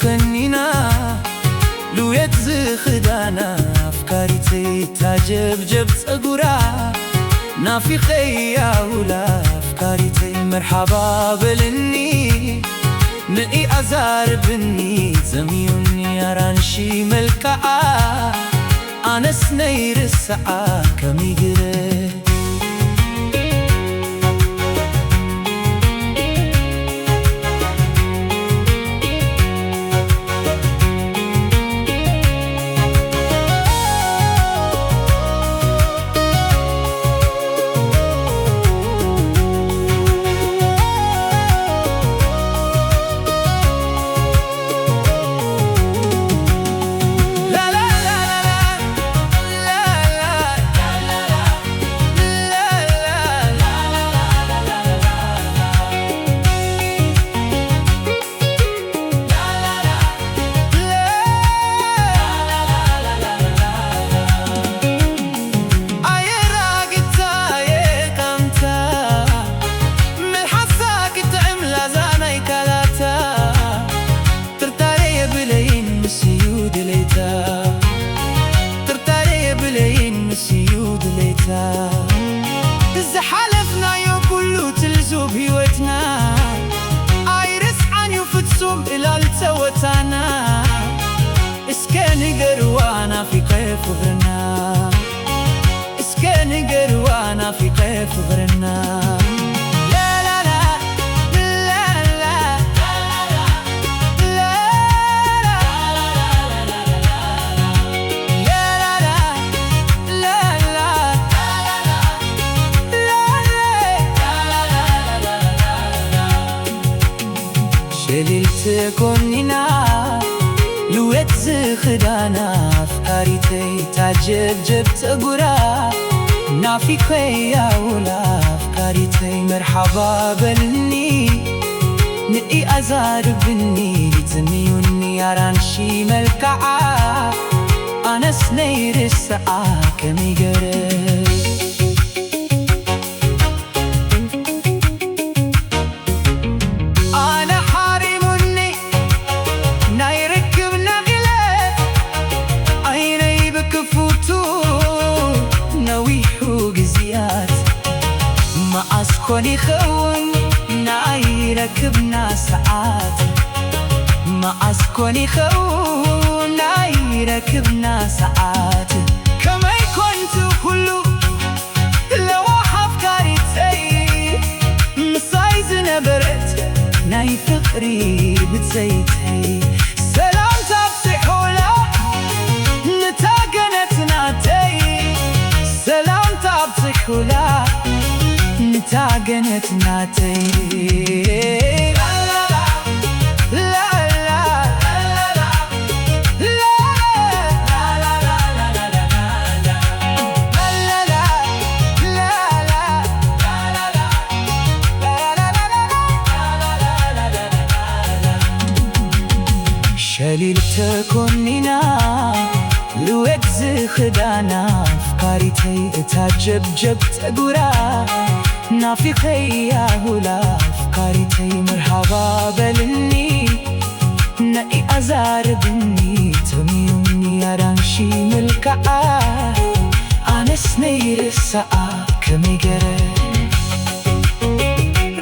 ከኒና ልውየት ዝኽዳና ኣፍቃሪተይ ታጀብጀብ ጸጉራ ናፊቐያ ውላ ኣፍቃሪተይ መርሓባ በልኒ ንኢ ኣዛርብኒ ዘምዩኒ ኣራንሺ መልክዓ ኣነስ ነይርስዓ ከሚግረ ዝሓለፍናዮ ኩሉ ትልዙብ ህይወትና ኣይርስዓን እዩ ፍጹም እላል ጸወታና እስከ ንገርዋ ናፊቐ ፍቕርና እስከ ንገርዋ ናፊቐ ፍቕርና ላላላ ላላላ ሸሊል ተኮኒና ልውየት ዝኽዳና ኣፍቃሪተይ ታጀብጀብ ጸጉራ ናፊቐያ ውላ ኣፍቃሪተይ መርሓባ በልኒ ንኢ ኣዛርብኒ ትንዩኒ ኣራንሺ መልክዓ ኣነስ ነይርስዓ ከመይ ገረ ኣነ ሓሪሙኒ ናይ ርክብና ኢለ ዓይነይ ብክፉቱ ነዊሑ ግዝያት መዓስ ኮን ይኸውን ናይ ረክብና ሰዓት መዓስ ኮን ይኸውን ናይ ረክብና ሰዓት ከመይ ኮንቱ ኩሉ ለዋሕ ኣፍቃሪተይ ምሳይ ዝነበረት ናይ ፍቕሪ ብጸይተይ ሰላምታ ኣብጽሑላ ንታ ገነት ናተይ ሰላምታ ኣብጽሑላ ንታ ገነት ናተይ ሸሊል ተኮኒና ልወት ዝኽዳና ኣፍቃሪተይ እታ ጀብጀብ ጸጉራ ናፊቐያ ሁላ ኣፍቃሪተይ መርሃባ በልኒ ነኢ ኣዛርብኒ ተሚዩኒ ኣራንሺ መልክዓ ኣነስ ነይርስዓ ከመይ ገረ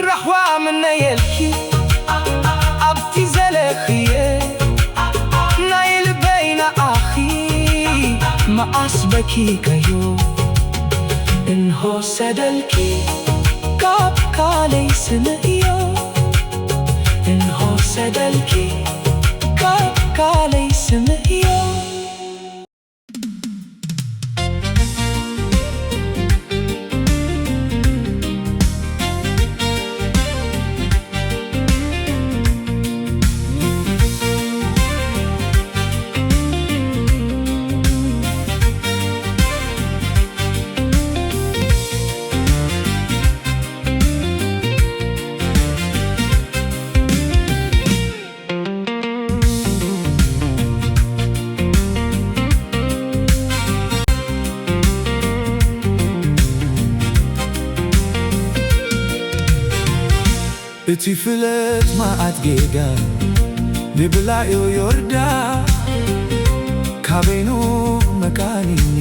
ራህዋ ምነየልኪ ኣብቲ ዘለኽየ ናይ ልበይ ንዓኺ መዓስ በኪከዮ እንሆ ሰደልኪ ካብ ካለይ ስምእዮ እንሆ ሰደልኪ ካብ ካለይ ስምእዮ እቲ ፍለጥ መዓት ጌጋ ንብላዮ ዮርዳ ካበይኑ መካኒኒ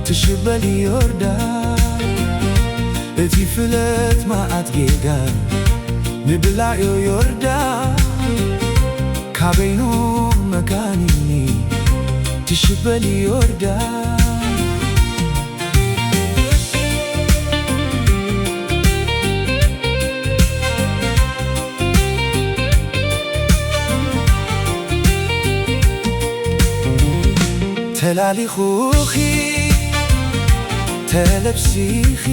ትሽበሊ ዮርዳ እቲ ፍለት ማኣት ጌጋ ንብላዮ ዮርዳ ካበይኑ መካኒኒ ትሽበሊ ዮርዳ ተላሊኹኺ ተለብሲኺ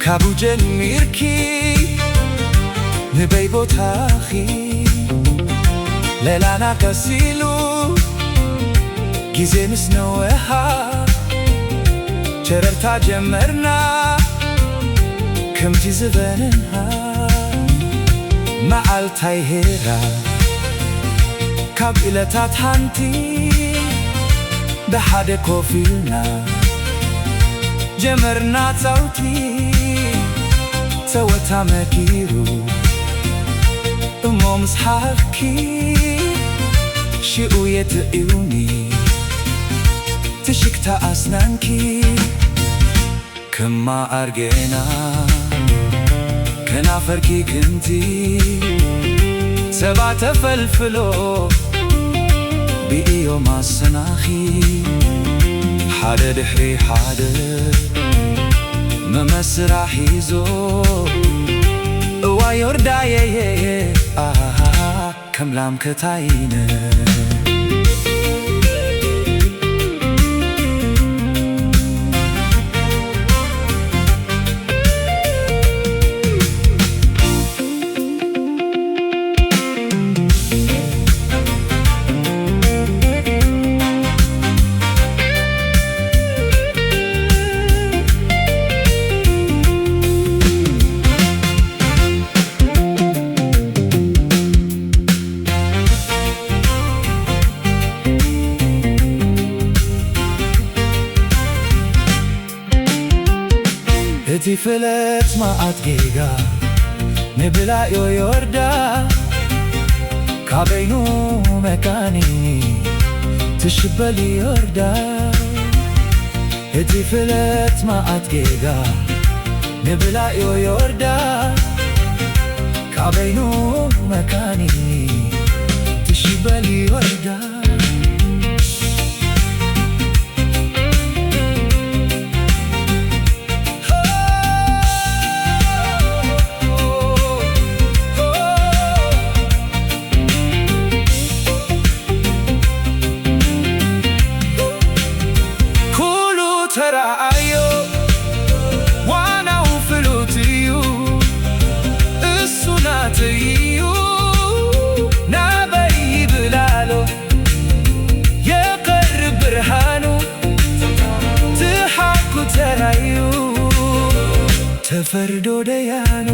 ካብኡ ጀሚርኪ ንበይ ቦታኺ ሌላና ቀሲሉ ግዜ ምስ ነወሃ ጨረርታ ጀመርና ከምቲ ዝበነንሃ መዓልታይ ሄራ ካብ ዕለታት ሓንቲ ብሓደ ኮፍ ኢልና ጀመርና ጻውቲ ጸወታ መኪሩ እሞ ምስ ሓፍኪ ሽኡ የጥዕዩኒ ትሽክታ ኣስናንኪ ክማ ኣርጌና ከናፈርኪ ክንቲ ሰባ ተፈልፍሎ ብእዮ ማሰናኺ ሓደ ድሕሪ ሓደ መመስራ ሒዞ እዋ ዮርዳየየ ኣሃ ከም ላም ከታይነ እቲ ፍለት መዓት ጌጋ ንብላዮ ዮርዳ ካበይኑ መካኒ ትሽበል ዮርዳ እቲ ፍለት መዓት ጌጋ ንብላዮ ዮርዳ ካበይኑ መካኒ ትሽበል ዮርዳ ኩሉ ተራኣዮ ዋናው ፍሉጥ እዩ እሱ ናተይ እዩ ናበይ ይብል ኣሎ የቐርብ ብርሃኑ ትሓኩ ተራዩ ተፈርዶ ደያኑ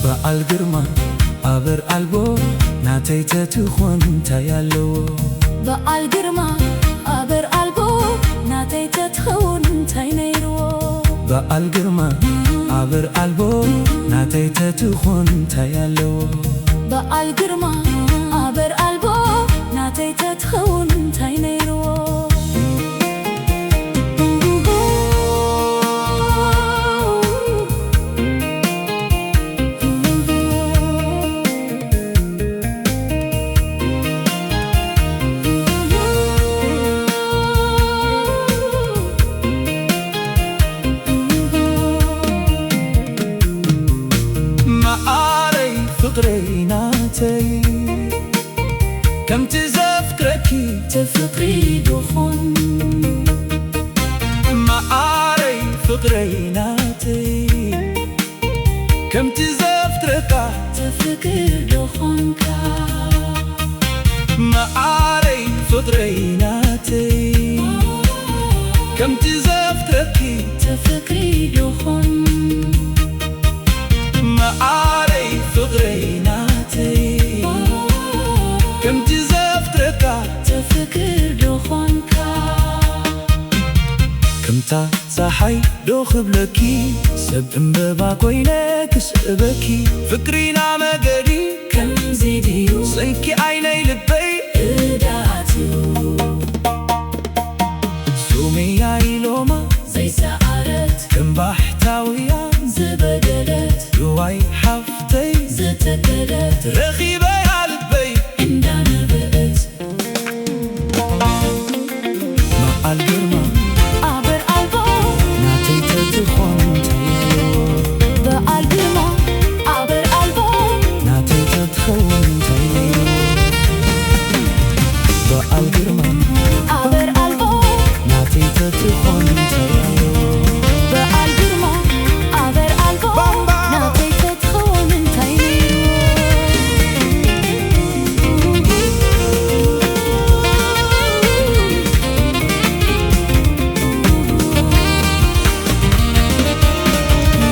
በዓል ግርማ ኣበር ኣልቦ ናተይ ተትኾን እንታይ ኣለዎ በዓል ግርማ ኣበር ኣልቦ ናተይ ተትኸውን እንታይ ነይርዎ በዓል ግርማ ኣበር ኣልቦ ናተይ ተትኾን እንታይ ኣለዎ በዓል ግርማ ኣበር ኣልቦ ናተይ ተትኸውን እንታይ ነይርዎ ተፍቅሪ ዶ ኾን? መዓረይ ፍቕረይ ናተይ፣ ከምቲ ዘፍቅረካ ተፍቅር ዶ ኾንካ? መዓረይ ፍቕረይ ናተይ፣ ከምቲ ዘፍቅረኪ ተፍቅሪ ዶ ኾን? መዓረይ ፍቕረይ ናተይ፣ ከምቲ ዘፍቅረካ ተፍቅር ዶ ኾንካ? ከምታ ጸሓይ ዶ ክብለኪ፣ ሰብ ዕምበባ ኮይነ ክስእበኪ፣ ፍቅሪና መገዲ ከምዚ ድዩ? ስንኪ ዓይነይ ልበይ እዳ ኣትዩ፣ ሱመያ ኢሎማ ዘይሰኣረት፣ ከም ባሕታውያን ዝበደለት፣ ርዋይ ሓፍተይ ዝተከለት፣ ረኺበያ ልበይ እንዳነበአት። በዓል ግርማ ኣበር ኣልቦ ናተይ ተትኾን እንታይ ኢሉ? በዓል ግርማ ኣበር ኣልቦ ናተይ ተትኸውን እንታይ ኢሉ? በዓል ግርማ ኣበር ኣልቦ ናተይ ተትኾን እንታይ ኢሉ? በዓል ግርማ ኣበር ኣልቦ ናተይ ተትኸውን እንታይ ኢሉ?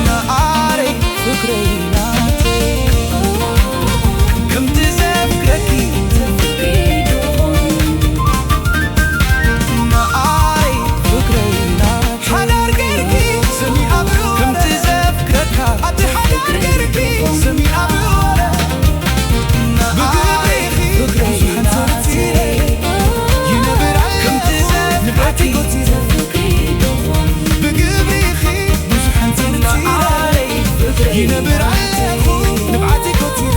መዓረይ ፍቅረይ ናተይ፣ ከምቲ ዘፍቅረኪ ተፍቅሪ ዶ ኾን? መዓረይ ፍቅረይ ናተይ፣ ሓዳር ገይርኪ ስሚ ኣብርወረ፣ ከምቲ ዘፍቅረካ ኣቲ ሓዳር ገይርኪ ስሚ ኣብርወረ። ብግብሪኺ ብዙሕ እንተርቲረ ይነብር ኣለኹ ንብዓቲ ጎቲረ። ብግብሪኺ ብዙሕ እንተርቲረ ይነብር ኣለኹ ንብዓቲ ጎቲረ።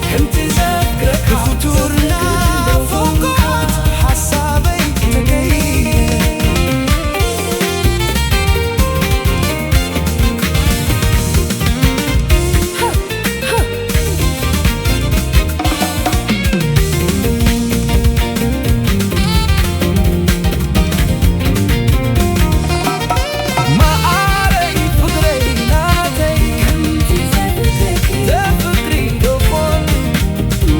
ከምቲ ዘፍቅረካ ብፍቱር ናፍቆት ሓሳበይ ተቀይረ። መዓረይ ፍቅረይ ናተይ፣ ከምቲ ዘፍቅረኪ ተፍቅሪ ዶ ኾን?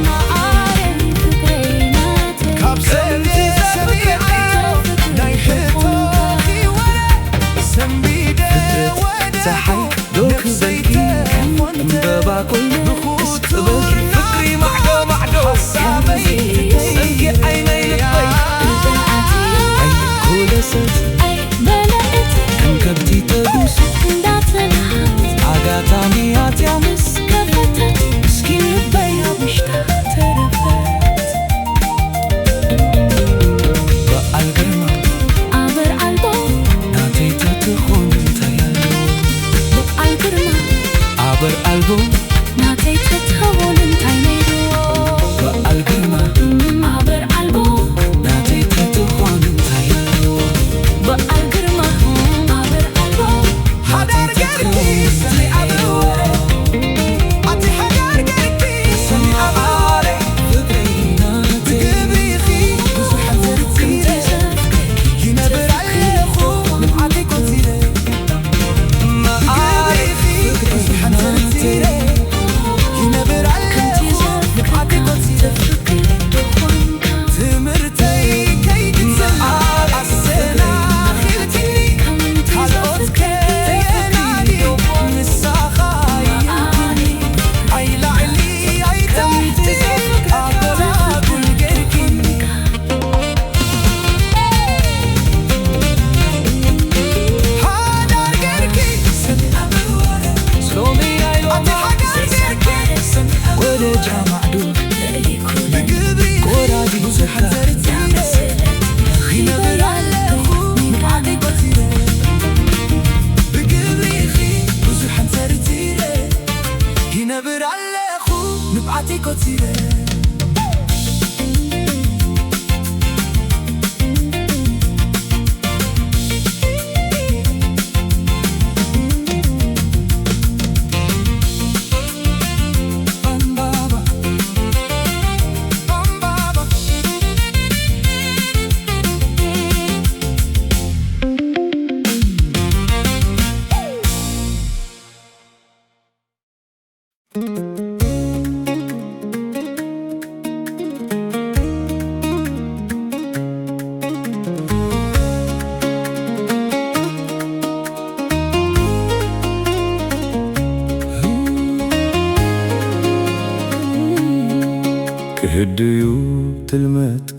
መዓረይ ፍቅረይ ናተይ፣ ካብ ሰንዲ ሰሚዐ ናይ ሕቶኺ ወረ፣ ሰንቢደ ወደ ጸሓይ ዶ ክበልኪ፣ ዕምበባ ኮይነ ክስዕበኪ፣ ፍቅሪ ማዕዶ ማዕዶ ሓሳበይ፣ ሰንኪ ዓይነይ ልበይ፣ ዓይኒ ኩለሰት፣ ከም ከብቲ ተጉስ እንዳተናሃት፣ ኣጋጣሚ ኣትያ ምስ ከፈተት፣ ምስኪን ልበይ ኣብ ውሽጣ ተረፈት። በዓል ግርማ ኣበር ኣልቦ ናተይ ተትኾን እንታይ ኣሎ?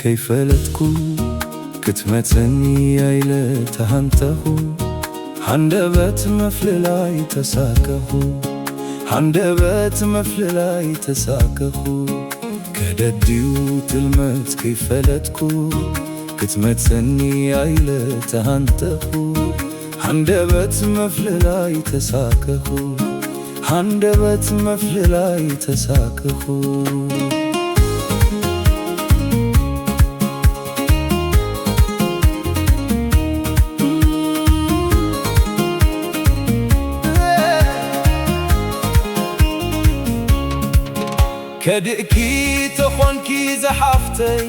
ከይፈለጥኩ ክትመጸኒ ኣይለ ተሃንተኹ፣ ሃንደበት መፍልላይ ተሳከኹ፣ ሃንደበት መፍልላይ ተሳከኹ። ከደድዩ ትልመት ከይፈለጥኩ ክትመጸኒ ኣይለ ተሃንተኹ፣ ሃንደበት መፍልላይ ተሳከኹ፣ ሃንደበት መፍልላይ ተሳከኹ። ከድእኪ ተኾንኪ ዝሓፍተይ፣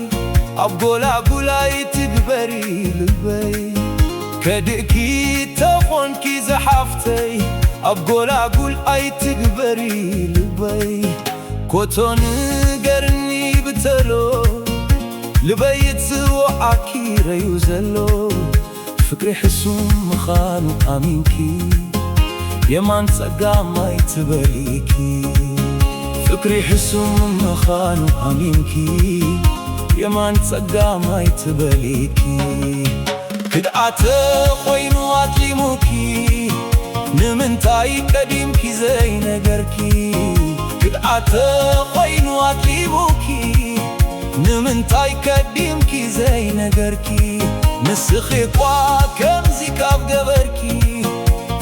ኣብ ጎላጉል ኣይትግበሪ ልበይ። ከድእኪ ተኾንኪ ዝሓፍተይ፣ ኣብ ጎላጉል ኣይትግበሪ ልበይ። ኮቶ ንገርኒ ብተሎ፣ ልበይ ዝወዓኪ ረዩ ዘሎ። ፍቅሪ ሕሱም ምዃኑ ኣሚንኪ፣ የማን ጸጋም ኣይትበሊኪ። ፍቅሪ ሕሱም ምዃኑ ኣሚንኪ፣ የማን ጸጋም ኣይትበሊኪ። ክድኣተ ኾይኑ ኣትሊሙኪ፣ ንምንታይ ቀዲምኪ ዘይነገርኪ? ክድኣተ ኾይኑ ኣትሊሙኪ፣ ንምንታይ ቀዲምኪ ዘይነገርኪ? ንስኺ እኳ ከምዚ ካብ ገበርኪ፣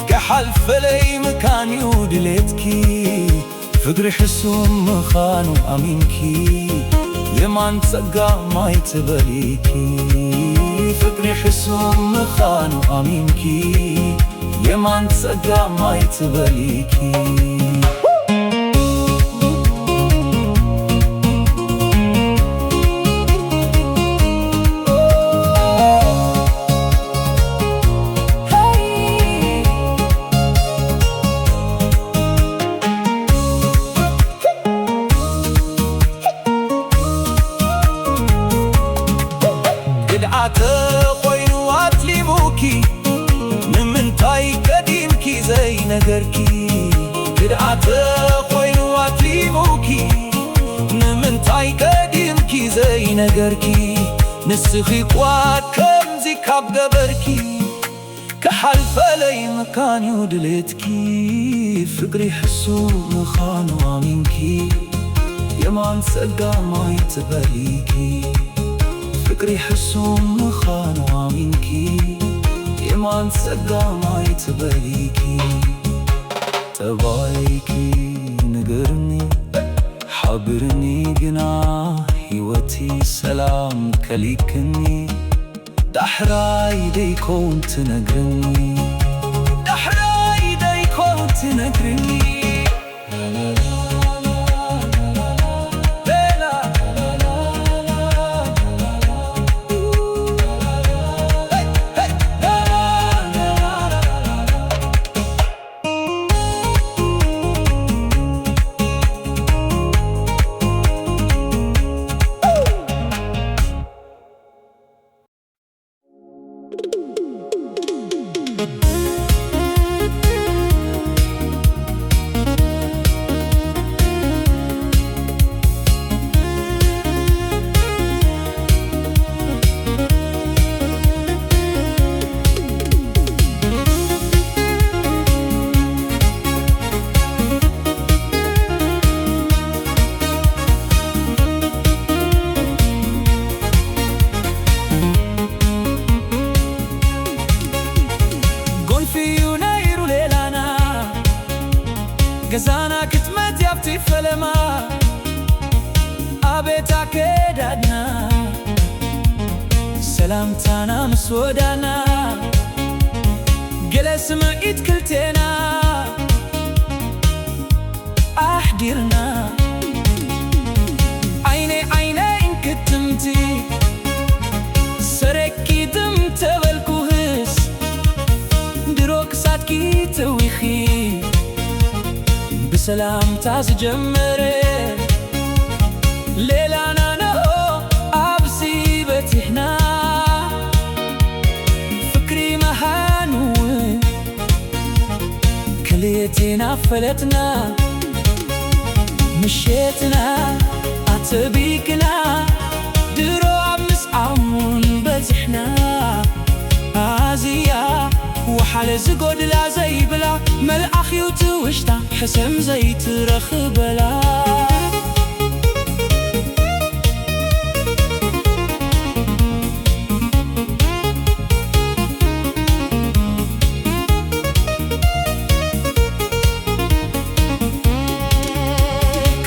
ክሓልፈለይ ምካንዩ ድሌትኪ። ፍቅሪ ሕሱም ምኻኑ ኣሚንኪ፣ የማን ጸጋም ኣይትበሊኪ። ፍቅሪ ሕሱም ምኻኑ ኣሚንኪ፣ የማን ጸጋም ኣይትበሊኪ። ክድዓተ ኾይኑ ኣትሊሙኪ፣ ንምንታይ ቀዲምኪ ዘይነገርኪ? ክድዓተ ኾይኑ ኣትሊሙኪ፣ ንምንታይ ቀዲምኪ ዘይነገርኪ? ንስኺ እኳ ከምዚ ካብ ገበርኪ፣ ክሓልፈለይ ምካንዩ ድሌትኪ። ፍቅሪ ሕሱም ምኻኑ ኣሚንኪ፣ የማን ጸጋም ኣይትበሊኪ። ፍቅሪ ሕሱም ምኻኑ ኣሚንኪ፣ የማን ጸጋም ኣይትበሊኪ። ጠባይኪ ንገርኒ፣ ሓብርኒ ግና፣ ህይወቲ ሰላም ከሊክኒ። ዳሕራይ ደይኮን ትነግርኒ፣ ዳሕራይ ደይኮን ትነግርኒ። ጎንፊ እዩ ነይሩ ሌላና፣ ገዛና ክትመት ያብቲ ፈለማ። ኣቤት ኣከዳድና፣ ሰላምታና ምስ ወዳና፣ ገለ ስምዒት ክልቴና ኣሕዲርና። ዓይነይ ዓይነይ እንክትምቲ፣ ሰረኪ ድም ተበልኩህስ፣ ድሮ ክሳድኪ ተዊኺ፣ ብሰላምታ ዝጀመረ ሌላና ነሆ ኣብዚ በቲሕና። ፍቅሪ ምኻኑ እውን ክልቴና ፈለጥና። ምሸትና ኣተቢክና ድሮ ኣብ ዝጎድላ ዘይብላ፣ መልኣኽዩ ትውሽታ ሕሰም ዘይትረኽበላ።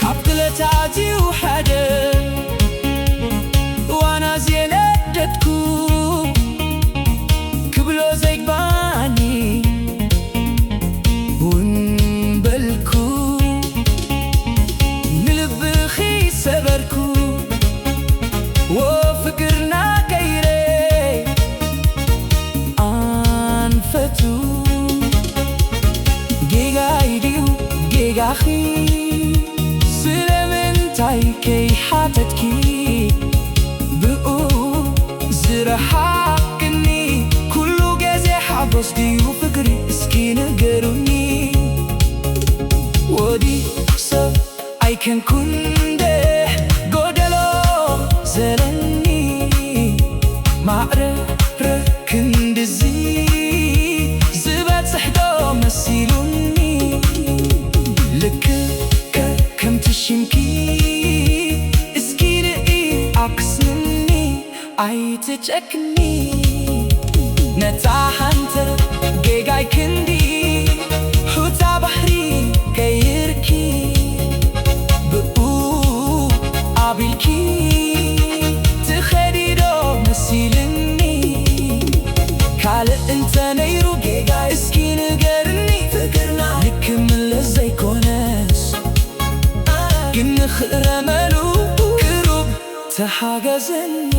ካብ ክለታት እዩ ሓደ ዋና ዝየነደድኩ ክብሎ ዘይግባኒ እውን በልኩ፣ ንልብኺ ሰበርኩ። ዎ ፍቅርና ቀይረ ኣንፈቱ፣ ጌጋይ ድዩ ጌጋኺ? ስለምንታይ ከይሓተትኪ ብኡ ዝረሓቅኒ? ኩሉ ግዜ ሓጎስ ድዩ ፍቅሪ? እስኪ ንገሩኒ። ወዲ ሰብ ኣይከንኩን ደ ጎደሎ ዘለኒ? ማዕረ ክንድዚ ዝበጽሕ ዶ መሲሉኒ? ልክዕ ከ ከምቲ ሽምኪ እስኪ ንኢ ኣክስንኒ። ኣይትጨክኒ ነታ ሃንተር ጌጋይ ክንዲ ሑታ ባሕሪ ቀይርኪ ብኡ ኣቢልኪ ትኸዲ ዶ መሲልኒ? ካልእ እንተ ነይሩ ጌጋይ እስኪ ንገርኒ። ፍቅርና ልክምለስ ዘይኮነስ ግን ንኽእረመሉ ቅሩብ ተሓገዘኒ።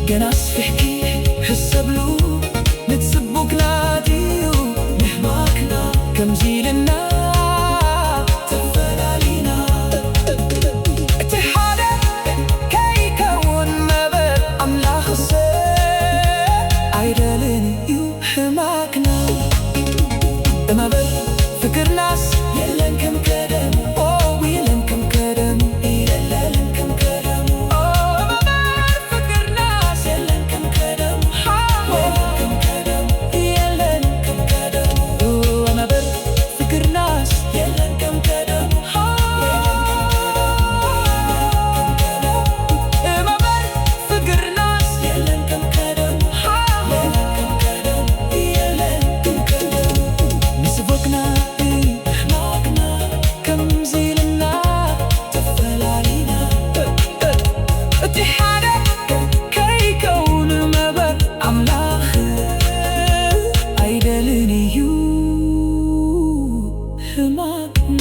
ገና ኣስፊሕኪ ሕሰብሉ፣ ንጽቡቅና ድዩ ንሕማቅና ከምዚ ኢልና ተፈላሊና? እቲ ሓደ ከይከውን መበር ኣምላኽሰ ኣይደልን እዩ ሕማቅና። እመበር ፍቅርናስ የለን ከም ቀደም፣ ኦ፣ የለን ከም ቀደም፣ የለን ከም ቀደም። ኦ፣ እመበር ፍቅርናስ የለን ከም ቀደም፣ ኦ፣ የለን ከም ቀደም፣ የለን ከም ቀደም። ኦ፣ እመበር ፍቅርናስ የለን ከም ቀደም፣ ኦ፣ የለን ከም ቀደም። እመበር ፍቅርናስ የለን ከም ቀደም፣ የለን ከም ቀደም፣ የለን ከም ቀደም። ንጽቡቅና ናቅና ከምዚ ኢልና ተፈላሊና። እቲ ሓደ ከይከውን መበር ኣምላኽ ኣይደልን እዩ ሕማቅና።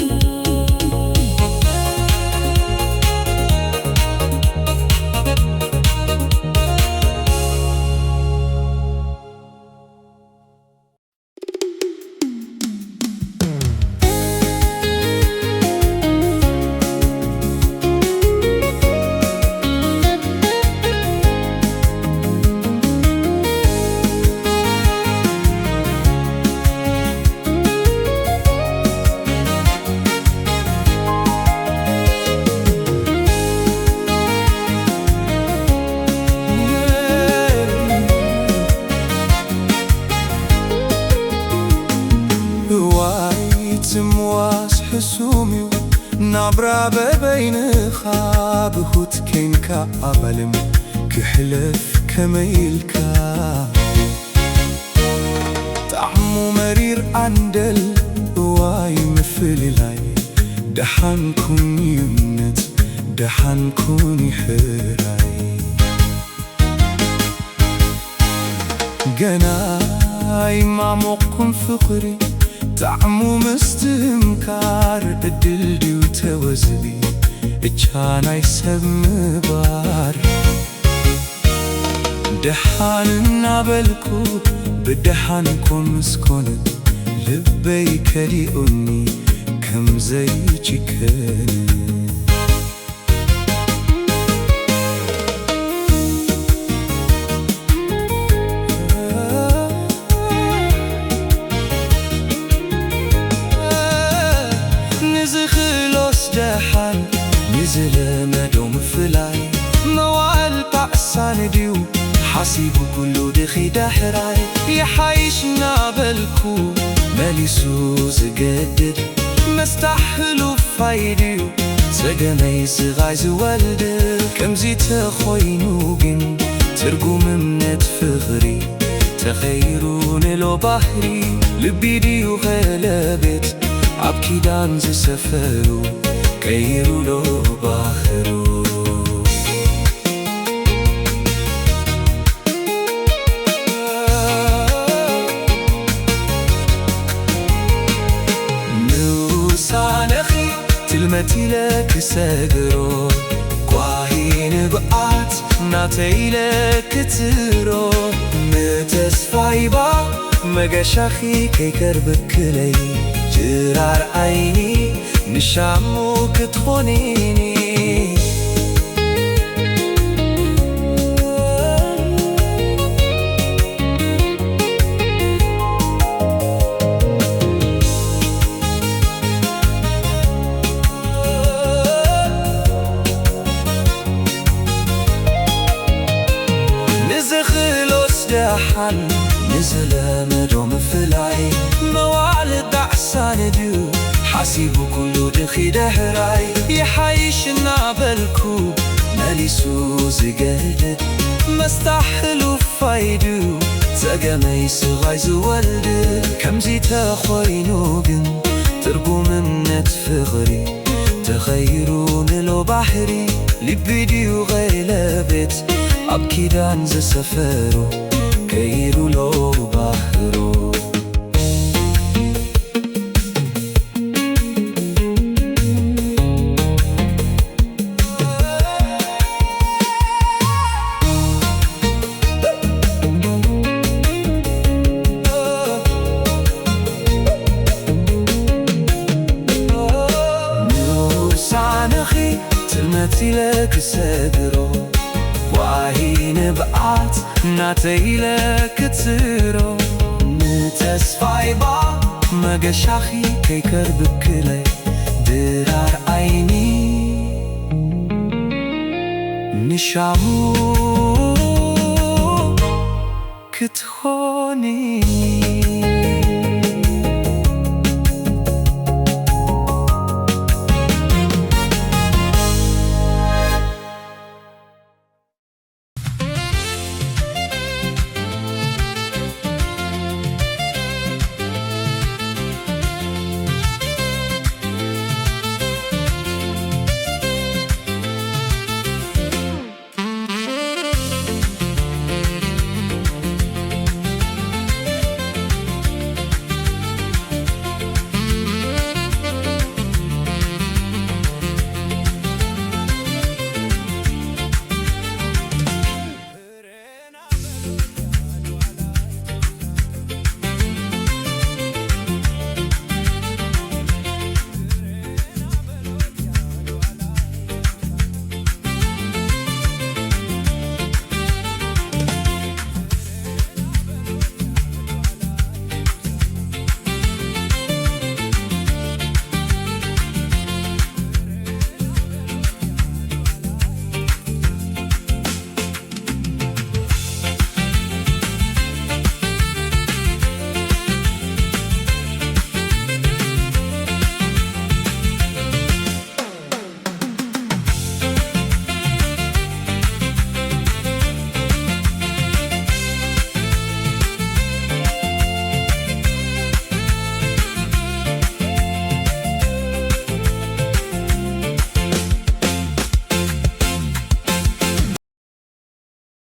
እዋይ ትምዋስ ሕሱም እዩ ናብራ በበይንኻ ብሁት ኬንካ ኣባልም ክሕለፍ ከመይ ኢልካ ጣዕሙ መሪር ኣንደል እዋይ ምፍልላይ ደሓን ኩን እምነት ደሓን ኩን ይሕራይ። ገና ኣይማሞቕኩን ፍቕሪ ጣዕሙ ምስትምካር ዕድል ድዩ ተወዝቢ እቻ ናይ ሰብ ምባር። ደሓን እናበልኩ ብደሓን ኮን ምስ ኮነ ልበይ ከዲኡኒ ከም ዘይጭከን። ንዝኽእሎስ ደሓን ንዝለመዶ ምፍላይ መዋእል ጣዕሳ ንድዩ ሓሲቡ ኩሉ ድኺ ዳሕራይ ይሓይሽ እናበልኩ መሊሱ ዝገድድ መስታሕ ህሉፋይ ድዩ ጸገመይ ስቓይ ዝወልድ? ከምዚ ተኾይኑ ግን ትርጉም እምነት ፍቕሪ ተቐይሩ ንሎ ባህሪ ልቢ ድዩ ቐለቤት ኣብ ኪዳን ዝሰፈሩ ቀይሩ ሎ ባህሩ። ንውሳነኺ ትልመት ኢለ ክሰግሮ ጓሂ ንብዓት ናተይ ኢለ ክትሮ ንተስፋይባ መገሻኺ ከይከርብክለይ ድራር ዓይኒ ንሻሙ ክትኾኒኒ። ንዝኽእሎስ ደሓን ንዝለመዶ ምፍላይ መዋዕል ጣዕሳ ንድዩ ሓሲቡ ኩሉ ድኺ ደሕራይ ይሓይሽ እናበልኩ መሊሱ ዝገድድ መስታሕ ህሉፋይ ድዩ ጸገመይ ስቓይ ዝወልድ? ከምዚ ተኾይኑ ግን ትርጉም እምነት ፍቕሪ ተኸይሩ ንሎ ባሕሪ ልቢ ድዩ ቐለቤት ኣብ ኪዳን ዝሰፈሩ ከይሩ ሎ ባህሩ። ንውሳነኺ ትልመት ኢለ ክሰግሮ ጓሂ ንብዓት ናተይ ኢለ ክትሮ ንተስፋይባ መገሻኺ ከይከርብክለይ ድራር ዓይኒ ንሻሙ ክትኾኒ።